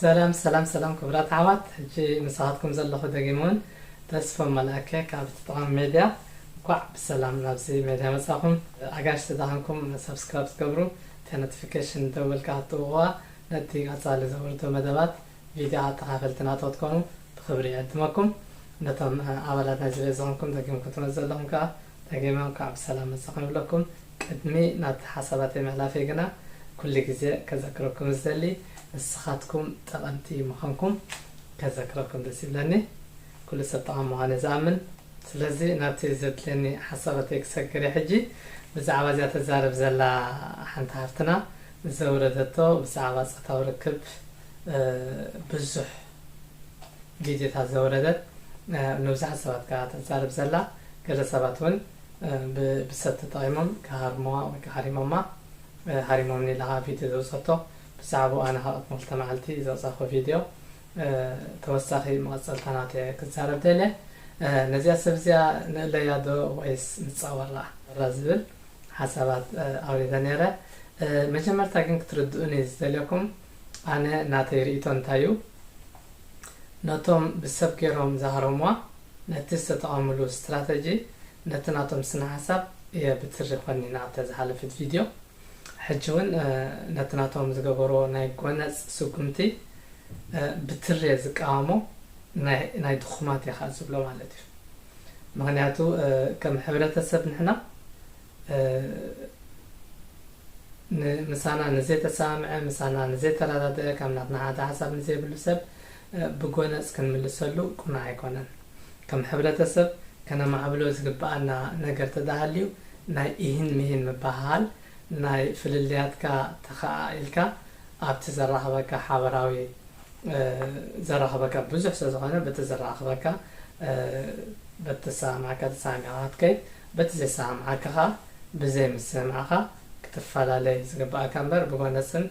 ሰላም ሰላም ሰላም ክቡራት ኣሕዋት፣ ሕጂ ምሳኻትኩም ዘለኹ ደጊመ እውን ተስፎም መልኣከ ካብ ተጠቓሚ ሜድያ። እንኳዕ ብሰላም ናብዚ ሜድያ መጻኹም። ኣጋሽ ተዳኸምኩም ሳብስክራይብ ትገብሩ፣ እታ ኖቲፊኬሽን ደወል ከዓ ትጥውቑዋ፣ ነቲ ቀጻሊ ዘውርዶ መደባት ቪድዮ ተኻፈልቲ ናቶ ክትኮኑ ብኽብሪ ይዕድመኩም። ነቶም ኣባላት ናይዚ ቤት ዝኾንኩም ደጊምኩም ትመጽእ ዘለኹም ከዓ ደጊመ እንኳዕ ብሰላም መጻኹም ይብለኩም። ቅድሚ ናብቲ ሓሳባተይ ምሕላፈይ ግና ኩሉ ግዜ ከዘክረኩም ዝደሊ፣ ንስኻትኩም ጠቐምቲ ምዃንኩም ከዘክረኩም ደስ ይብለኒ። ኩሉ ሰብ ጠቓሚ ምዃኑ ዝኣምን። ስለዚ ናብቲ ዘድልየኒ ሓሳባተይ ክሰግር እየ ሕጂ። ብዛዕባ እዚኣ ተዛረብ ዘላ ሓንቲ ሃፍትና ዘውረደቶ ብዛዕባ ጾታዊ ርክብ ብዙሕ ቪድዮታት ዘውረደት፣ ንብዙሓት ሰባት ከዓ ተዛርብ ዘላ፣ ገለ ሰባት እውን ብሰብ ተጠቒሞም ክሃርምዋ ወይ ከዓ ሃሪሞማ፣ ሃሪሞምኒ ኢላ ከዓ ቪድዮ ዘውፀቶ፣ ብዛዕባኡ ኣነ ከዓ ቅድሚ ክልተ መዓልቲ ዘውፃኹ ቪድዮ ተወሳኺ መቐፀልታ ናቱ እየ ክዛረብ ደልየ። ነዚኣ ሰብ እዚኣ ንእለያ ዶ ወይስ ንፃወራ ዝብል ሓሳባት ኣውሪደ ነይረ። መጀመርታ ግን ክትርድኡኒ ዝደልየኩም፣ ኣነ ናተይ ርእይቶ እንታይ እዩ፣ ነቶም ብሰብ ገይሮም ዝሃረምዋ፣ ነቲ ዝተጠቐምሉ ስትራተጂ፣ ነቲ ናቶም ስነ ሓሳብ እየ ብትሪ ኮኒነ ኣብታ ዝሓለፈት ቪድዮ። ሕጂ እውን ነቲ ናቶም ዝገበርዎ ናይ ጎነፅ ስጉምቲ ብትሪ እየ ዝቃወሞ፣ ናይ ድኹማት እየ ከዓ ዝብሎ ማለት እዩ። ምኽንያቱ ከም ሕብረተሰብ ንሕና ምሳና ንዘይተሰማምዐ፣ ምሳና ንዘይተረዳድአ፣ ከም ናትና ሓደ ሓሳብ ንዘይብሉ ሰብ ብጎነፅ ክንምልሰሉ ቅኑዕ ኣይኮነን። ከም ሕብረተሰብ ከነማዕብሎ ዝግብኣና ነገር ተዳሃልዩ፣ ናይ ኢሂን ምሂን ምባሃል፣ ናይ ፍልልያትካ ተኸኣኢልካ ኣብቲ ዘራኽበካ ሓበራዊ ዘራኽበካ ብዙሕ ስለ ዝኾነ፣ በቲ ዘራኽበካ በቲ ተሰማምዓካ ተሰማሚዕካ ክትከይድ፣ በቲ ዘይሰማምዓካ ኸዓ ብዘይ ምስምማዕካ ክትፈላለይ ዝግብኣካ እምበር፣ ብጎነፅን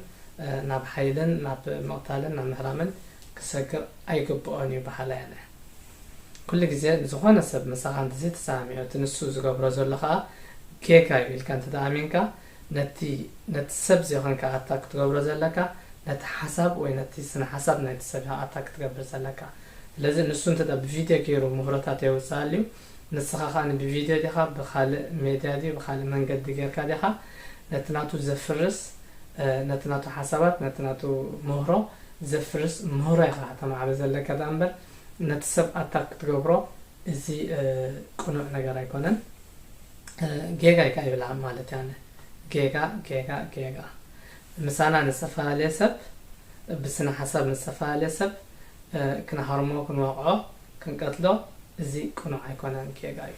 ናብ ሓይልን ናብ ምቕታልን ናብ ምሕራምን ክሰግር ኣይግብኦን እዩ በሃላይ ኣነ። ኩሉ ግዜ ዝኾነ ሰብ ምሳኻ እንተዘይተሰማሚዑ፣ እቲ ንሱ ዝገብሮ ዘሎ ኸዓ ጌጋ እዩ ኢልካ እንተደኣ ኣሚንካ፣ ነቲ ነቲ ሰብ ዘይኮንካ ኣታክ ክትገብሮ ዘለካ፣ ነቲ ሓሳብ ወይ ነቲ ስነ ሓሳብ ናይቲ ሰብ ኢኻ ኣታክ ክትገብር ዘለካ። ስለዚ ንሱ እንተ ብቪድዮ ገይሩ ምህሮታት የውፅኣልዩ፣ ንስኻ ከዓ ብቪድዮ ዲኻ ብካልእ ሜድያ ድዩ ብካልእ መንገዲ ገይርካ ዲኻ ነቲ ናቱ ዘፍርስ፣ ነቲ ናቱ ሓሳባት፣ ነቲ ናቱ ምህሮ ዘፍርስ ምህሮ ኢኻ ተማዕብል ዘለካ ደኣ እምበር፣ ነቲ ሰብ ኣታክ ክትገብሮ እዚ ቅኑዕ ነገር ኣይኮነን። ጌጋ ኢካ ይብላ ማለት እያ። ጌጋ ጌጋ ጌጋ ምሳና ንዝተፈላለየ ሰብ፣ ብስነ ሓሳብ ንዝተፈላለየ ሰብ ክንሃርሞ፣ ክንወቕዖ፣ ክንቀትሎ፣ እዚ ቅኑዕ ኣይኮነን፣ ጌጋ እዩ።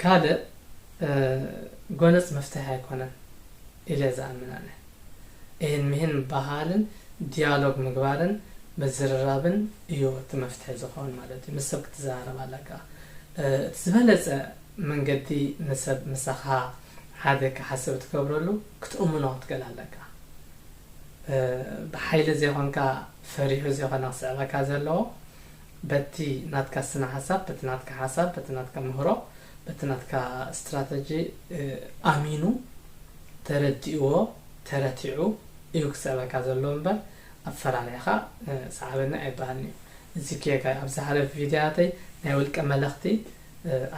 ካልእ ጎነፅ መፍትሒ ኣይኮነን ኢለ ዝኣምን ኣነ። እህን ምህን ምባሃልን ዲያሎግ ምግባርን ምዝርራብን እዩ እቲ መፍትሒ ዝኸውን ማለት እዩ። ምስ ሰብ ክትዘራረብ ኣለካ። እቲ ዝበለፀ መንገዲ ንሰብ ምሳኻ ሓደ ክሓስብ ትገብረሉ ክትእምኖ ክትክእል ኣለካ። ብሓይሊ ዘይኮንካ ፈሪሑ ዘይኮነ ክስዕበካ ዘለዎ፣ በቲ ናትካ ስነ ሓሳብ፣ በቲ ናትካ ሓሳብ፣ በቲ ናትካ ምህሮ፣ በቲ ናትካ ስትራተጂ ኣሚኑ ተረዲእዎ ተረቲዑ እዩ ክስዕበካ ዘለዎ እምበር ኣፈራሪሕኻ ስዓበኒ ኣይበሃልን እዩ። እዚ ጌጋ እዩ። ኣብ ዝሓለፈ ቪድዮያተይ ናይ ውልቀ መለኽቲ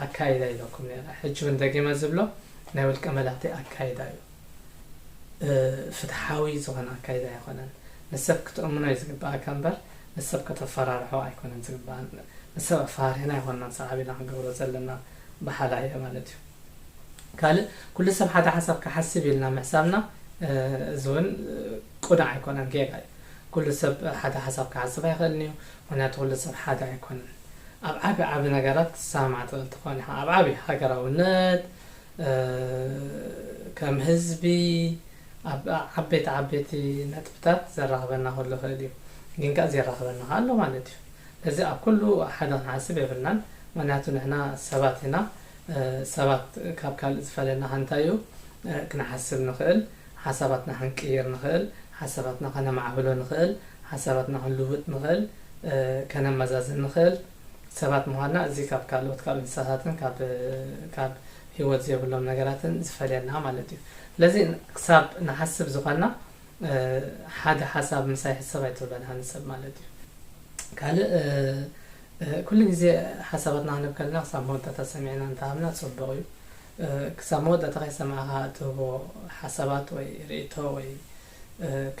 ኣካይዳ ኢለኩም ነይረ። ሕጂ እውን ደጊመ ዝብሎ ናይ ውልቀ መለኽቲ ኣካይዳ እዩ። ፍትሓዊ ዝኾነ ኣካይዳ ኣይኮነን። ንሰብ ክትእምኖ እዩ ዝግብኣካ እምበር ንሰብ ከተፈራርሖ ኣይኮነን ዝግብኣን። ንሰብ ኣፈራሪሕና ኣይኮንናን ሰዓብ ኢና ክንገብሮ ዘለና በሃላይ እየ ማለት እዩ። ካልእ ኩሉ ሰብ ሓደ ሓሳብ ክሓስብ ኢልና ምሕሳብና እዚ እውን ቅኑዕ ኣይኮነን፣ ጌጋ እዩ። ኩሉ ሰብ ሓደ ሓሳብ ክሓስብ ኣይኽእልን እዩ፣ ምኽንያቱ ኩሉ ሰብ ሓደ ኣይኮነን። ኣብ ዓቢ ዓቢ ነገራት ክትሰማማዕ ትኽእል ትኾን ኢኻ፣ ኣብ ዓቢ ሃገራውነት፣ ከም ህዝቢ ኣብ ዓበይቲ ዓበይቲ ነጥብታት ዘራኽበና ክህሉ ይኽእል እዩ፣ ግን ከኣ ዘየራኽበና ከኣ ኣሎ ማለት እዩ። ስለዚ ኣብ ኩሉ ሓደ ክንሓስብ የብልናን፣ ምኽንያቱ ንሕና ሰባት ኢና። ሰባት ካብ ካልእ ዝፈልየና ከ እንታይ እዩ? ክንሓስብ ንኽእል፣ ሓሳባትና ክንቅይር ንኽእል፣ ሓሳባትና ከነማዕብሎ ንኽእል፣ ሓሳባትና ክንልውጥ ንኽእል፣ ከነመዛዝን ንኽእል ሰባት ምዃንና፣ እዚ ካብ ካልኦት፣ ካብ እንስሳታትን ካብ፣ ካብ ህይወት ዘይብሎም ነገራትን ዝፈልየና ማለት እዩ። ስለዚ ክሳብ ንሓስብ ዝኾንና፣ ሓደ ሓሳብ ምሳይ ሕሰብ ኣይትብሎን፣ ሃንሰብ ማለት እዩ። ካልእ ኩሉ ግዜ ሓሳባትና ክንህብ ከለና ክሳብ መወዳእታ ሰሚዕና እንተሃብና ጽቡቕ እዩ። ክሳብ መወዳእታ ከይሰማዕካ እትህቦ ሓሳባት ወይ ርእይቶ ወይ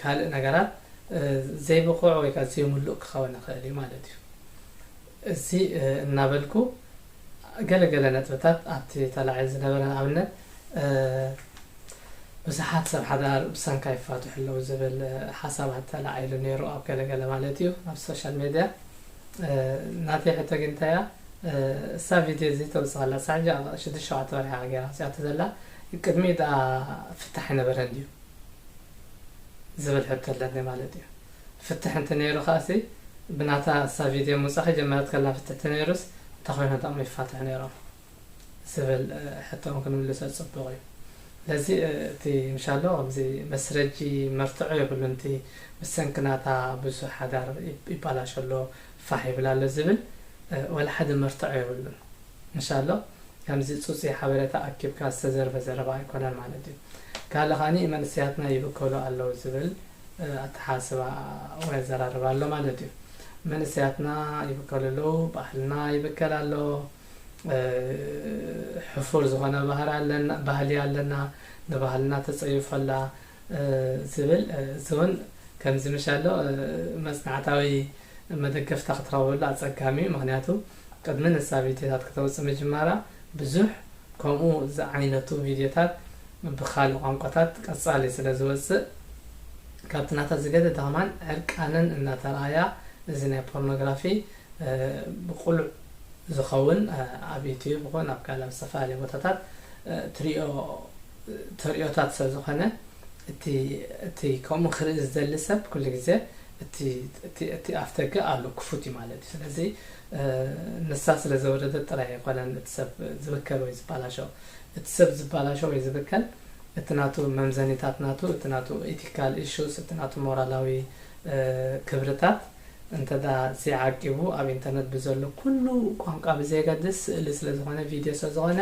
ካልእ ነገራት ዘይብቑዕ ወይ ከዓ ዘይምሉእ ክኸውን ይኽእል እዩ ማለት እዩ። እዚ እናበልኩ ገለ ገለ ነጥብታት ኣብቲ ተላዒሉ ዝነበረ ንኣብነት ብዙሓት ሰብ ሓዳር ብሰንካ ይፋትሑ ኣለዉ ዝብል ሓሳባት ተላዒሉ ነይሩ ኣብ ገለ ገለ ማለት እዩ ኣብ ሶሻል ሜድያ። ናተይ ሕቶ ግን እንታይ እያ? እሳ ቪድዮ እዚ ተውፅእ ኣላ ሳዕ ሽዱሽተ ሸውዓተ ወርሒ ገይራ ኣውፅኣቶ ዘላ ቅድሚ ደኣ ፍታሕ ኣይነበረን ድዩ ዝብል ሕቶ ኣለኒ ማለት እዩ። ፍትሕ እንተ ነይሩ ከኣሲ ብናታ እሳ ቪድዮ ምውፃእ ከጀመረት ከላ ፍትሕ ተነይሩስ እንታይ ኮይኖም ይፋትሑ ነይሮም ዝብል ሕቶ እውን ክንምልሶ ፅቡቕ እዩ። ስለዚ እቲ ምሻሎ ከምዚ መስረጂ መርትዖ የብሉን፣ እቲ ብሰንኪ ናታ ብዙሕ ሓዳር ይባላሾ ኣሎ ፋሕ ይብል ኣሎ ዝብል ወላ ሓደ መርትዖ የብሉን። ምሻሎ ከምዚ ፁፁይ ሓበሬታ ኣኪብካ ዝተዘርበ ዘረባ ኣይኮነን ማለት እዩ። ካልእ ከዓኒ መንእሰያትና ይብከሉ ኣለዉ ዝብል ኣተሓስባ ወይ ኣዘራርባ ኣሎ ማለት እዩ። መንእሰያትና ይብከሉ ኣለዉ፣ ባህልና ይብከል ኣሎ፣ ሕፉር ዝኾነ ባህሪ ኣለና፣ ባህሊ ኣለና፣ ንባህልና ተፀይፎ ኣላ ዝብል እዚ እውን ከምዚ ምሻሎ መፅናዕታዊ መደገፍታ ክትረኽበሉ ኣፀጋሚ እዩ። ምክንያቱ ቅድሚ ንሳ ቪድዮታት ክተውፅእ ምጅማራ ብዙሕ ከምኡ ዝዓይነቱ ቪድዮታት ብካልእ ቋንቋታት ቀፃሊ ስለ ዝወፅእ ካብቲ ናታ ዝገደደ ከማን ዕርቃነን እናተረኣያ እዚ ናይ ፖርኖግራፊ ብቁሉዕ ዝኸውን ኣብ ዩትዩብ ይኹን ኣብ ካልእ ኣብ ዝተፈላለየ ቦታታት ትሪኦ ተሪኦታት ስለ ዝኾነ እቲ እቲ ከምኡ ክርኢ ዝደሊ ሰብ ኩሉ ግዜ እቲ እቲ እቲ ኣፍደገ ኣሎ ክፉት እዩ ማለት እዩ። ስለዚ ንሳ ስለ ዘወረደት ጥራይ ኣይኮነን እቲ ሰብ ዝብከል ወይ ዝባላሾ። እቲ ሰብ ዝባላሾ ወይ ዝብከል እቲ ናቱ መምዘኒታት ናቱ፣ እቲ ናቱ ኢቲካል ኢሹስ፣ እቲ ናቱ ሞራላዊ ክብርታት እንተ ደኣ ዘይዓቂቡ ኣብ ኢንተርነት ብዘሎ ኩሉ ቋንቋ ብዘየገድስ ስእሊ ስለ ዝኾነ ቪድዮ ስለ ዝኾነ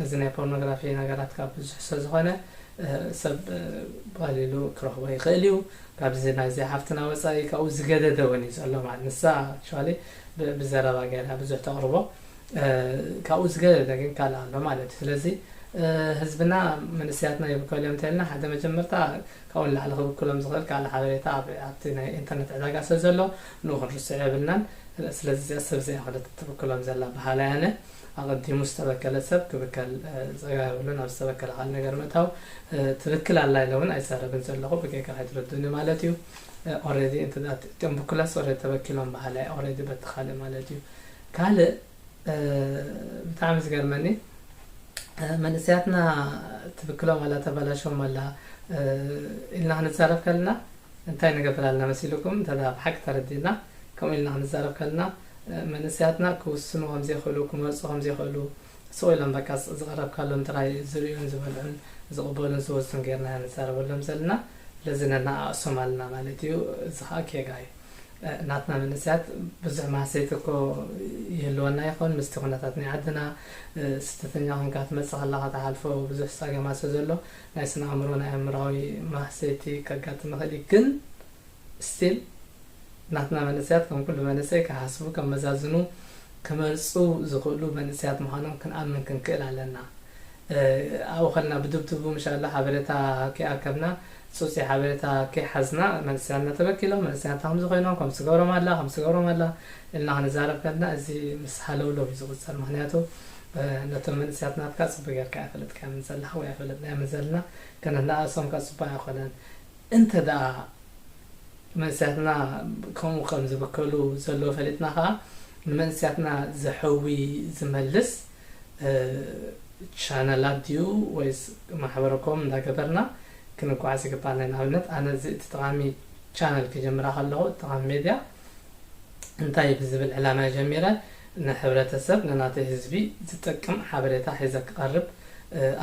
እዚ ናይ ፖርኖግራፊ ነገራት ካብ ብዙሕ ስለ ዝኾነ ሰብ ብቐሊሉ ክረኽቦ ይኽእል እዩ። ካብዚ ናይዚ ሓፍትና ወፃኢ ካብኡ ዝገደደ እውን እዩ ዘሎ ማለት ንሳ actually ብዘረባ ገይራ ብዙሕ ተቕርቦ ካብኡ ዝገደደ ግን ካልእ ኣሎ ማለት እዩ። ስለዚ ህዝብና መንእሰያትና ይብከሉ እዮም እንተልና ሓደ መጀመርታ ካብኡ ንላዕሊ ክብክሎም ዝኽእል ካልእ ሓበሬታ ኣብቲ ናይ ኢንተርነት ዕዳጋ ስለ ዘሎ ንኡ ክንርስዖ የብልናን። ስለዚ እዚኣ ሰብ እዚኣ ክልተ ትብክሎም ዘላ በሃላይ ኣነ። ኣቐዲሙ ዝተበከለ ሰብ ክብከል ጸጋ የብሉን። ኣብ ዝተበከለ ካልእ ነገር ምእታው ትብክል ኣላ ኢለ እውን ኣይዛረብን ዘለኹ ብጌጋ ከይትረድኡኒ ማለት እዩ። ኦሬዲ እንተ እቲኦም ብኩላስ ኦሬዲ ተበኪሎም በሃላይ ኦሬዲ በቲ ካልእ ማለት እዩ። ካልእ ብጣዕሚ ዝገርመኒ መንእሰያትና ትብክሎም ኣላ ተበላሾም ኣላ ኢልና ክንዛረብ ከለና እንታይ ንገብር ኣለና መሲልኩም እንተ ብሓቂ ተረዲእና ከምኡ ኢልና ክንዛረብ ከለና መንእሰያትና ክውስኑ ከምዘይኽእሉ ክመርፁ ከምዘይኽእሉ ስቕ ኢሎም በቃ ዝቐረብካሎም ጥራይ ዝርእዩን ዝበልዑን ዝቕበሉን ዝወስዱን ጌርና ንዛረበሎም ዘለና። ስለዚ ነናኣእሶም ኣለና ማለት እዩ። እዚ ከዓ ጌጋ እዩ። ናትና መንእሰያት ብዙሕ ማህሰይቲ እኮ ይህልወና ይኸውን ምስቲ ኩነታት ናይ ዓድና። ስደተኛ ኮንካ ክትመፅእ ከለኻ ትሓልፎ ብዙሕ ፀገማት ስለ ዘሎ ናይ ስነ ኣእምሮ ናይ ኣእምራዊ ማህሰይቲ ከጋጥም ይኽእል እዩ። ግን ስቲል ናትና መንእሰያት ከም ኩሉ መንእሰይ ክሓስቡ ከመዛዝኑ ክመርፁ ዝኽእሉ መንእሰያት ምዃኖም ክንኣምን ክንክእል ኣለና። ኣብኡ ከልና ብድብድቡ ምሻላ ሓበሬታ ከይኣከብና ፁፂ ሓበሬታ ከይሓዝና መንእሰያትና ተበኪሎም መንእሰያትና ከምዚ ኮይኖም ከምዚ ገብሮም ኣላ ከምዚ ገብሮም ኣላ ኢልና ክንዛረብ ከልና እዚ ምስ ሃለውለው እዩ ዝቁፀር። ምክንያቱ ነቶም መንእሰያት ናትካ ፅቡቅ ጌርካ ኣይፈለጥካዮምን ዘለካ ወይ ኣይፈለጥናዮምን ዘለና ከነናኣእሶም ከ ፅቡቅ ኣይኮነን። እንተ ደኣ መንእሰያትና ከምኡ ከም ዝብከሉ ዘለዎ ፈሊጥና ከዓ ንመንእሰያትና ዘሐዊ ዝመልስ ቻነላት ድዩ ወይስ ማሕበረኮም እንዳገበርና ክንጓዓዝ ይግባና። ንኣብነት ኣነ እዚ እቲ ጠቓሚ ቻነል ክጀምራ ከለኹ ጠቓሚ ሜድያ እንታይ ብዝብል ዕላማ ጀሚረ ንሕብረተሰብ ንናተይ ህዝቢ ዝጠቅም ሓበሬታ ሒዘ ክቐርብ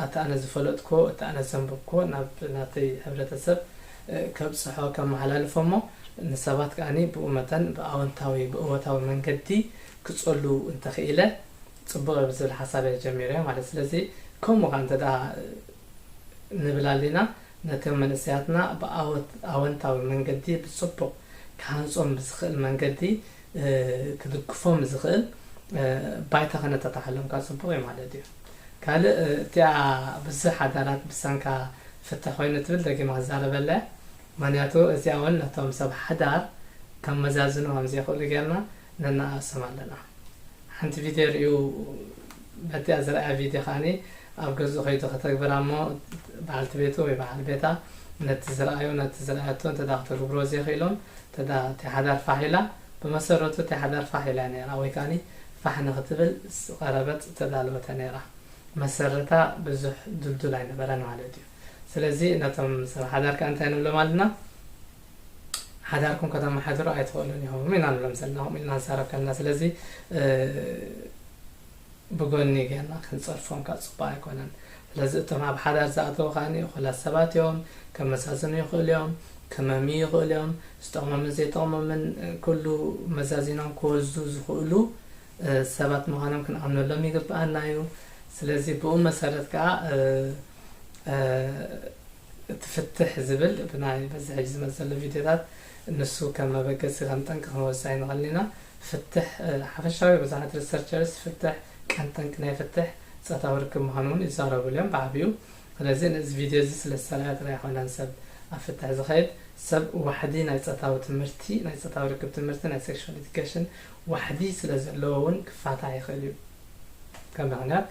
እቲ ኣነ ዝፈለጥኮ እቲ ኣነ ዘንበብኮ ናብ ናተይ ሕብረተሰብ ከብፅሖ ከመሓላልፎ እሞ ንሰባት ከዓኒ ብኡ መጠን ብኣወንታዊ ብእወታዊ መንገዲ ክፀሉ እንተኽኢለ ፅቡቕ ብዝብል ሓሳብ እየ ጀሚረ ማለት። ስለዚ ከምኡ ከዓ እንተ ንብል ኣለና ነቶም መንእሰያትና ብኣወንታዊ መንገዲ ብፅቡቕ ክሃንፆም ብዝኽእል መንገዲ ክድግፎም ዝኽእል ባይታ ከነተታሓሎም ከዓ ፅቡቕ እዩ ማለት እዩ። ካልእ እቲኣ ብዙሕ ሓዳራት ብሰንካ ፍትሕ ኮይኑ ትብል ደጊማ ክዛረበላ እየ። ምክንያቱ እዚኣ እውን ነቶም ሰብ ሓዳር ከመዛዝኑ ከም ዘይኽእሉ ጌርና ነነኣእሶም ኣለና። ሓንቲ ቪድዮ ርእዩ በቲኣ ዝረኣያ ቪድዮ ከዓኒ ኣብ ገዝኡ ከይዱ ከተግብራ እሞ በዓልቲ ቤቱ ወይ በዓል ቤታ ነቲ ዝረኣዩ ነቲ ዝረኣየቶ እንተ ከተግብሮ ዘይኽኢሎም እንተ እቲ ሓዳር ፋሕ ኢላ ብመሰረቱ እቲ ሓዳር ፋሕ ኢላ ነይራ ወይ ከዓኒ ፋሕ ንክትብል ዝቐረበት ዝተዳለወተ ነይራ። መሰረታ ብዙሕ ድልዱል ኣይነበረን ማለት እዩ። ስለዚ ነቶም ሰብ ሓዳር ከ እንታይ ንብሎም ኣለና? ሓዳርኩም ከተመሓድሩ ኣይትኽእሉን ኢኹም ኢና ንብሎም ዘለና፣ ከምኡ ኢልና ንዛረብ ከለና። ስለዚ ብጎኒ ጌርና ክንፀርፎም ከዓ ፅቡቅ ኣይኮነን። ስለዚ እቶም ኣብ ሓዳር ዝኣተዉ ከዓ እኹላት ሰባት እዮም፣ ከመዛዝኑ ይኽእሉ እዮም፣ ክመምዩ ይኽእሉ እዮም። ዝጠቕሞምን ዘይጠቕሞምን ኩሉ መዛዚኖም ክወስዱ ዝኽእሉ ሰባት ምዃኖም ክንኣምነሎም ይግብኣና እዩ። ስለዚ ብኡ መሰረት ከዓ እቲ ፍትሕ ዝብል ብናይ በዚ ሕጂ ዝመፅእ ዘሎ ቪድዮታት ንሱ ከም መበገሲ ከም ጠንቂ ክንወስድ ኣይንኽእልን ኢና። ፍትሕ ሓፈሻዊ ብዙሓት ሪሰርቸርስ ፍትሕ ቀንዲ ጠንቂ ናይ ፍትሕ ፆታዊ ርክብ ምዃኑ እውን ይዛረብሉ እዮም ብዓብዩ። ስለዚ ነዚ ቪድዮ እዚ ስለ ዝሰራየ ጥራይ ኣይኮነን ሰብ ኣብ ፍትሕ ዝኸይድ ሰብ ዋሕዲ ናይ ፆታዊ ትምህርቲ ናይ ፆታዊ ርክብ ትምህርቲ ናይ ሴክሹዋል ኤዱኬሽን ዋሕዲ ስለ ዘለዎ እውን ክፋታሕ ይኽእል እዩ። ከም ምኽንያት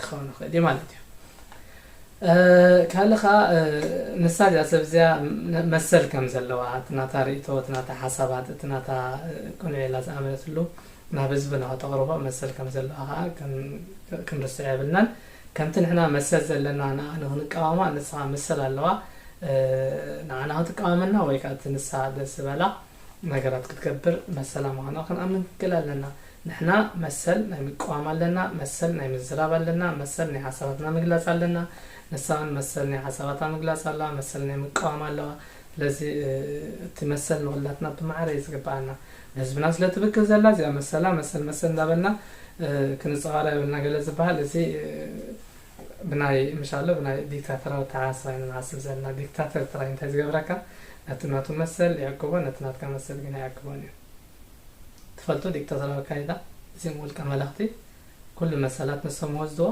ክኸውን ይኽእል እዩ ማለት እዩ። ካልእ ከዓ ንሳ እዚኣ ሰብ እዚኣ መሰል ከም ዘለዋ እቲ ናታ ርእይቶ እቲ ናታ ሓሳባት እቲ ናታ ቅኑዕ ኢላ ዝኣመነትሉ ናብ ህዝቢ ንኸተቕርቦ መሰል ከም ዘለዋ ከዓ ክንርስዕ የብልናን። ከምቲ ንሕና መሰል ዘለና ንኣ ንክንቃወማ ንስኻ መሰል ኣለዋ ንዓና ክትቃወመና ወይ ከዓ እቲ ንሳ ደስ ዝበላ ነገራት ክትገብር መሰላ ምዃና ክንኣምን ክክእል ኣለና። ንሕና መሰል ናይ ምቅዋም ኣለና፣ መሰል ናይ ምዝራብ ኣለና፣ መሰል ናይ ሓሳባትና ምግላፅ ኣለና። ንሳ እውን መሰል ናይ ሓሳባታ ምግላፅ ኣለዋ፣ መሰል ናይ ምቅዋም ኣለዋ። ስለዚ እቲ መሰል ንኹላትና ብማዕረ እዩ ዝግብኣና። ንህዝብና ስለ ትብክል ዘላ እዚኣ መሰላ መሰል መሰል እንዳበልና ክንፃወራ የብልና ገለ ዝበሃል እዚ ብናይ ምሻሎ ብናይ ዲክታተራዊ ኣተሓሳስባ ኢና ንሓስብ ዘለና። ዲክታተር ጥራይ እንታይ ዝገብረካ ነቲ ናቱ መሰል ይዕቅቦ ነቲ ናትካ መሰል ግን ኣይዕቅቦን እዩ። ትፈልጡ ዲክታተራዊ ኣካይዳ እዚኦም ውልቀ መለኽቲ ኩሉ መሰላት ንሶም ይወስድዎ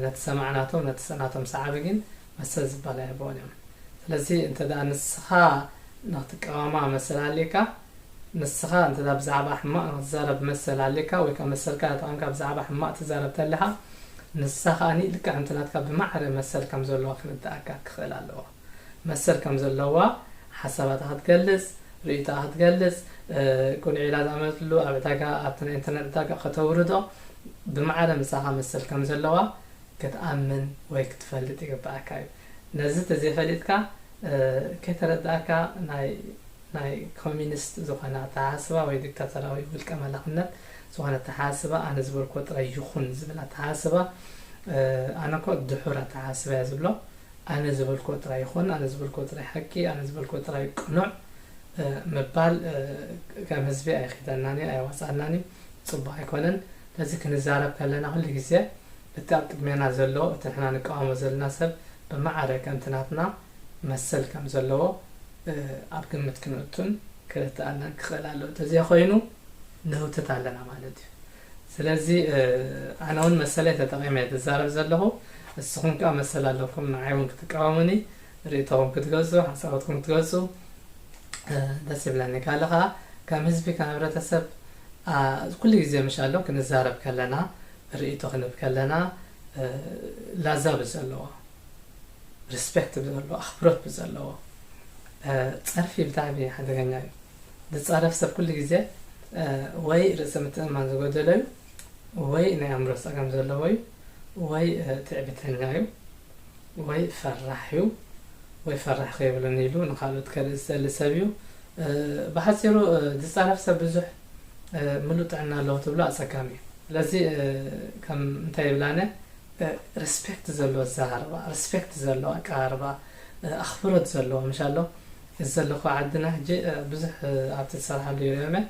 ነቲ ሰማዕናቶም ነቲ ናቶም ሰዓቢ ግን መሰል ዝበሃል ኣይህብዎን እዮም። ስለዚ እንተ ደኣ ንስኻ ንክትቃወማ መሰል ኣልካ ንስኻ እንተ ብዛዕባ ሕማቕ ንክትዛረብ መሰል ኣልካ ወይ ከዓ መሰልካ ተጠቒምካ ብዛዕባ ሕማቕ ትዛረብ ተለኻ ንሳ ከኣ ልክዕ ከምቲ ናትካ ብማዕረ መሰል ከም ዘለዋ ክንርድኣካ ክኽእል ኣለዎ። መሰል ከም ዘለዋ ሓሳባታ ክትገልጽ፣ ርእይቶኣ ክትገልጽ፣ ቅኑዕ ኢላ ዝኣመነትሉ ኣብ ዕዳጋ ኣብቲ ናይ ኢንተርነት ዕዳጋ ከተውርዶ ብማዕረ ምሳኻ መሰል ከም ዘለዋ ክትኣምን ወይ ክትፈልጥ ይግብኣካ እዩ። ነዚ ተዘይፈሊጥካ ከይተረድኣካ ናይ ናይ ኮሚኒስት ዝኾነ ኣተሓስባ ወይ ዲክታተራዊ ውልቀ መላኽነት ዝኾነ ኣተሓስባ ኣነ ዝበልኮ ጥራይ ይኹን ዝብል ኣተሓስባ ኣነ ኮ ድሑር ኣተሓስባ እያ ዝብሎ። ኣነ ዝበልኮ ጥራይ ይኹን፣ ኣነ ዝበልኮ ጥራይ ሓቂ፣ ኣነ ዝበልኮ ጥራይ ቅኑዕ ምባል ከም ህዝቢ ኣይኺደናን እዩ፣ ኣየዋፅኣናን እዩ፣ ፅቡቕ ኣይኮነን። ስለዚ ክንዛረብ ከለና ኩሉ ግዜ እቲ ኣብ ቅድሜና ዘሎ እቲ ንሕና ንቃወሞ ዘለና ሰብ ብማዕረ ከምቲ ናትና መሰል ከም ዘለዎ ኣብ ግምት ክንእቱን ክርድኣናን ክኽእል ኣለዎ። እንተዘይኮይኑ ንህውትት ኣለና ማለት እዩ። ስለዚ ኣነ እውን መሰለይ ተጠቒመ እየ ዝዛረብ ዘለኹ። ንስኹም ከዓ መሰል ኣለኩም ንዓይ እውን ክትቃወሙኒ፣ ርእይቶኹም ክትገልፁ፣ ሓሳባትኩም ክትገልፁ ደስ ይብለኒ። ካልእ ከዓ ከም ህዝቢ ከም ሕብረተሰብ ኩሉ ግዜ ምሽ ኣሎ ክንዛረብ ከለና ርእይቶ ክንህብ ከለና ላዛ ብዘለዎ ሪስፔክት ብዘለዎ ኣኽብሮት ብዘለዎ ጸርፊ ብጣዕሚ ሓደገኛ እዩ። ዝጻረፍ ሰብ ኩሉ ግዜ ወይ ርእሰ ምትእምማን ዝጎደሎ እዩ ወይ ናይ ኣእምሮ ጸገም ዘለዎ እዩ ወይ ትዕቢተኛ እዩ ወይ ፈራሕ እዩ ወይ ፈራሕ ከይብለኒ ኢሉ ንኻልኦት ከርእስ ዝደሊ ሰብ እዩ። ብሓጺሩ ዝጻረፍ ሰብ ብዙሕ ምሉእ ጥዕና ኣለዎ ትብሎ ኣጸጋሚ እዩ። ስለዚ ከም እንታይ ይብላነ ሪስፔክት ዘለዎ ኣዘራርባ፣ ሪስፔክት ዘለዎ ኣቀራርባ፣ ኣኽብሮት ዘለዎ ምሽ ኣሎ። እዚ ዘለኹ ዓድና ሕጂ ብዙሕ ኣብቲ ዝሰርሓሉ ይሪኦም እየ።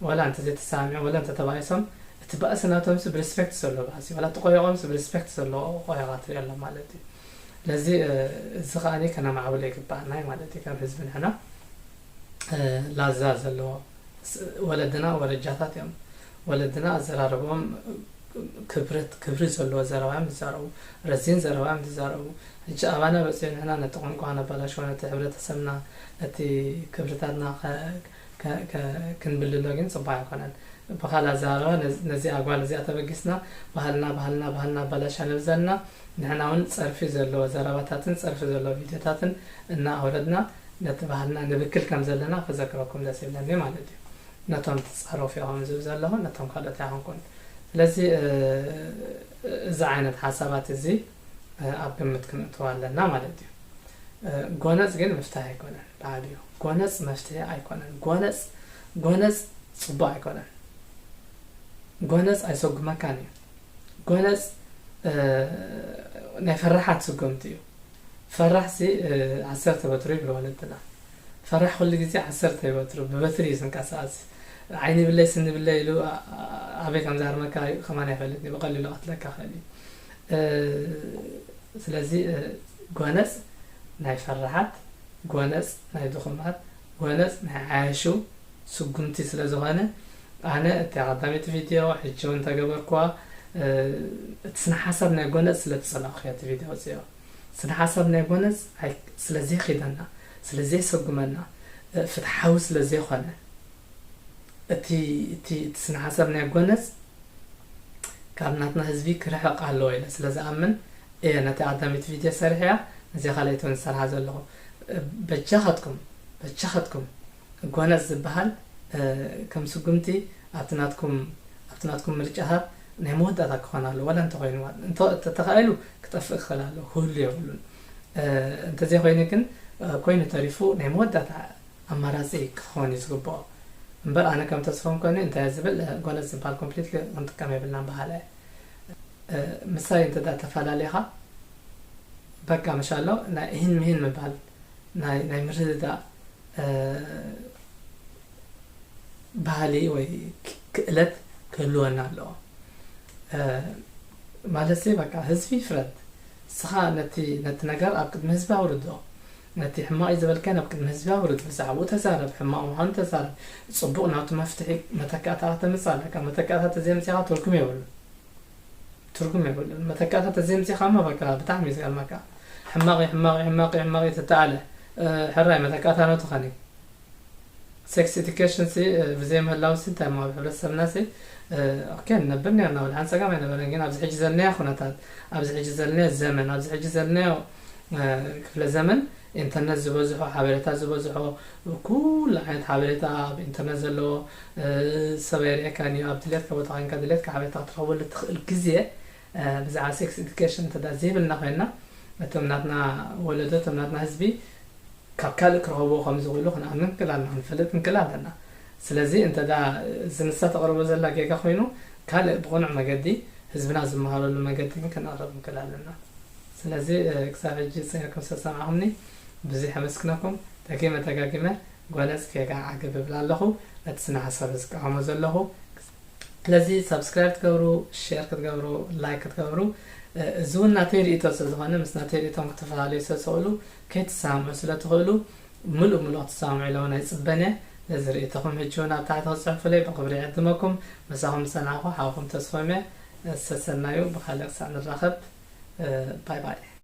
ዋላ እንተዘይተሰማሚዖም ዋላ እንተተባኢሶም እቲ ባእሲ ናቶምሲ ብሪስፔክት ዘለዎ ባእሲ ዋላ እቲ ቆይቖምሲ ብሪስፔክት ዘለዎ ቆይቓ ትሪኦ ኣሎ ማለት እዩ። ስለዚ እዚ ከዓኒ ከነማዕብሎ ይግባኣና እዩ ማለት እዩ። ከም ህዝቢ ንሕና ላዛ ዘለዎ ወለድና ወረጃታት እዮም። ወለድና ኣዘራርቦም ክብረት ክብሪ ዘለዎ ዘረባ እዮም ዝዛረቡ፣ ረዚን ዘረባ እዮም ዝዛረቡ። ሕጂ ኣባና በፂሑ ንሕና ነቲ ቋንቋ ነባላሽዎ፣ ነቲ ሕብረተሰብና፣ ነቲ ክብርታትና ክንብልሎ ግን ፅቡቅ ኣይኮነን። ብካል ኣዘራርባ ነዚ ኣጓል እዚኣ ተበጊስና ባህልና ባህልና ባህልና ኣባላሻ ነብዘልና። ንሕና እውን ፀርፊ ዘለዎ ዘረባታትን ፀርፊ ዘለዎ ቪድዮታትን እናኣውረድና ነቲ ባህልና ንብክል ከም ዘለና ክዘክረኩም ደስ ይብለኒ ማለት እዩ። ነቶም ትፃረፉ ኢኹም ዝብል ዘለኹ፣ ነቶም ካልኦት ኣይኮንኩን። ስለዚ እዚ ዓይነት ሓሳባት እዚ ኣብ ግምት ክንእትዎ ኣለና ማለት እዩ። ጎነፅ ግን መፍትሒ ኣይኮነን። ብዓብዩ ጎነፅ መፍትሒ ኣይኮነን። ጎነፅ ጎነፅ ፅቡቅ ኣይኮነን። ጎነፅ ኣይሰጉመካን እዩ። ጎነፅ ናይ ፈራሓት ስጉምቲ እዩ። ፈራሕ ሲ ዓሰርተ በትሩ ይብሉ ወለድና። ፈራሕ ኩሉ ግዜ ዓሰርተ እዩ በትሩ፣ ብበትሪ እዩ ዝንቀሳቀስ። ዓይኒ ብለይ ስኒ ብለይ ኢሉ ኣበይ ከም ዝሃርመካ ከማን ኣይፈልጥን እዩ፣ ብቀሊሉ ቀትለካ ክእል እዩ። ስለዚ ጎነፅ ናይ ፈራሓት፣ ጎነፅ ናይ ድኹማት፣ ጎነፅ ናይ ዓያሹ ስጉምቲ ስለ ዝኾነ ኣነ እቲ ቀዳመይቲ ቪድዮ ሕጂ እውን ተገበርኩዋ። እቲ ስነ ሓሳብ ናይ ጎነፅ ስለ ዝፀላእኩ እቲ ቪድዮ ኣውፅኦ። ስነ ሓሳብ ናይ ጎነፅ ኣይ- ስለ ዘይኺደና፣ ስለ ዘይሰጉመና፣ ፍትሓዊ ስለ ዘይኮነ እቲ እቲ እቲ ስነ ሓሳብ ናይ ጎነፅ ካብ ናትና ህዝቢ ክርሕቕ ኣለዎ ኢለ ስለ ዝኣምን እየ ነቲ ቀዳመይቲ ቪድዮ ሰሪሐያ። ነዚ ካልኣይቲ እውን ዝሰርሓ ዘለኹ። በጃኻትኩም በጃኻትኩም ጎነፅ ዝበሃል ከም ስጉምቲ ኣብቲ ናትኩም ኣብቲ ናትኩም ምርጫታት ናይ መወዳእታ ክኾን ኣለዎ። ዋላ እንተኾይኑ ማለት እንተ- እንተተኻኢሉ ክጠፍእ ክኽእል ኣለዎ፣ ክህሉ የብሉን። እንተዘይኮይኑ ግን ኮይኑ ተሪፉ ናይ መወዳእታ ኣማራፂ ክኾን እዩ ዝግብኦ። እምበር ኣነ ከም ተስፎም ኮይኑ እንታይ ዝብል ጎነፅ ዝበሃል ኮምፕሊትሊ ክንጥቀም የብልናን በሃላይ። ምሳይ እንተ ተፈላለኻ በቃ ምሻሎ ናይ እሂን ምሂን ምባል ናይ ናይ ምርድዳእ ባህሊ ወይ ክእለት ክህልወና ኣለዎ። ማለት ሲ በቃ ህዝቢ ይፍረድ። ንስኻ ነቲ ነቲ ነገር ኣብ ቅድሚ ህዝቢ ኣውርዶ። ነቲ ሕማቕ እዩ ዝበልካዮ ኣብ ቅድሚ ህዝቢ ኣውርድ። ብዛዕባኡ ተዛረብ፣ ሕማቕ ምዃኑ ተዛረብ። ጽቡቕ ናቱ መፍትሒ መተካእታ ከተምጽእ ኣለካ። መተካእታ ተዘይምጺኻ ትርጉም የብሉን። ትርጉም የብሉን። መተካእታ ተዘይምጺኻ እሞ በቃ ብጣዕሚ እዩ ዝገርመካ። ሕማቕ እዩ፣ ሕማቕ እዩ፣ ሕማቕ እዩ፣ ሕማቕ እዩ ተተኣለ። ሕራይ መተካእታ ናቱ ኸኒ ሴክስ ኤዱኬሽን ሲ ብዘይ ምህላው ሲ እንታይ እሞ ኣብ ሕብረተሰብና ሲ ኦኬ ንነብር ነርና፣ ወላ ሓንቲ ጸገም ኣይነበረን። ግን ኣብዚ ሕጂ ዘለናዮ ኩነታት፣ ኣብዚ ሕጂ ዘለናዮ ዘመን፣ ኣብዚ ሕጂ ዘለናዮ ክፍለ ዘመን ኢንተርነት ዝበዝሖ፣ ሓበሬታ ዝበዝሖ፣ ኩሉ ዓይነት ሓበሬታ ኣብ ኢንተርነት ዘለዎ፣ ሰብ ኣይርእየካን እዩ። ኣብ ድሌትካ ቦታ ኮይንካ ድሌትካ ሓበሬታ ክትረኽበሉ እትኽእል ግዜ ብዛዕባ ሴክስ ኤዱኬሽን እንተ ዘይብልና ኮይንና፣ እቶም ናትና ወለዶ፣ እቶም ናትና ህዝቢ ካብ ካልእ ክረኽብዎ ከም ዝኽእሉ ክንኣምን ክእል ኣለና፣ ክንፈልጥ ንክእል ኣለና። ስለዚ እንተ ደኣ እዚ ንሳ ተቕርቦ ዘላ ጌጋ ኮይኑ፣ ካልእ ብቕኑዕ መገዲ ህዝብና ዝመሃረሉ መገዲ ግን ከነቕርብ ንክእል ኣለና። ስለዚ ክሳብ ሕጂ ጸኒሕኩም ስለ ዝሰማዕኩምኒ ብዙሕ የመስግነኩም። ደጊመ ደጋጊመ ጎነጽ ጌጋ ዓገብ እብል ኣለኹ። ነቲ ስነ ሓሳብ ዝቃወሞ ዘለኹ ስለዚ ሳብስክራይብ ክትገብሩ፣ ሼር ክትገብሩ፣ ላይክ ክትገብሩ፣ እዚ እውን ናተይ ርእይቶ ስለ ዝኾነ ምስ ናተይ ርእይቶም ክትፈላለዩ ስለ ዝኽእሉ ከይትሰማምዑ ስለ ትኽእሉ ምሉእ ምሉእ ክትሰማምዑ ኢለ እውን ኣይጽበን እየ። ነዚ ርእይቶኹም ሕጂ እውን ኣብ ታሕቲ ክትጽሕፉለይ ብኽብሪ ይዕድመኩም። ምሳኹም ዝጸናሕኩ ሓውኹም ተስፎም እየ። ሰሰናዩ ብኻልእ ክሳዕ ንራኸብ ባይ ባይ።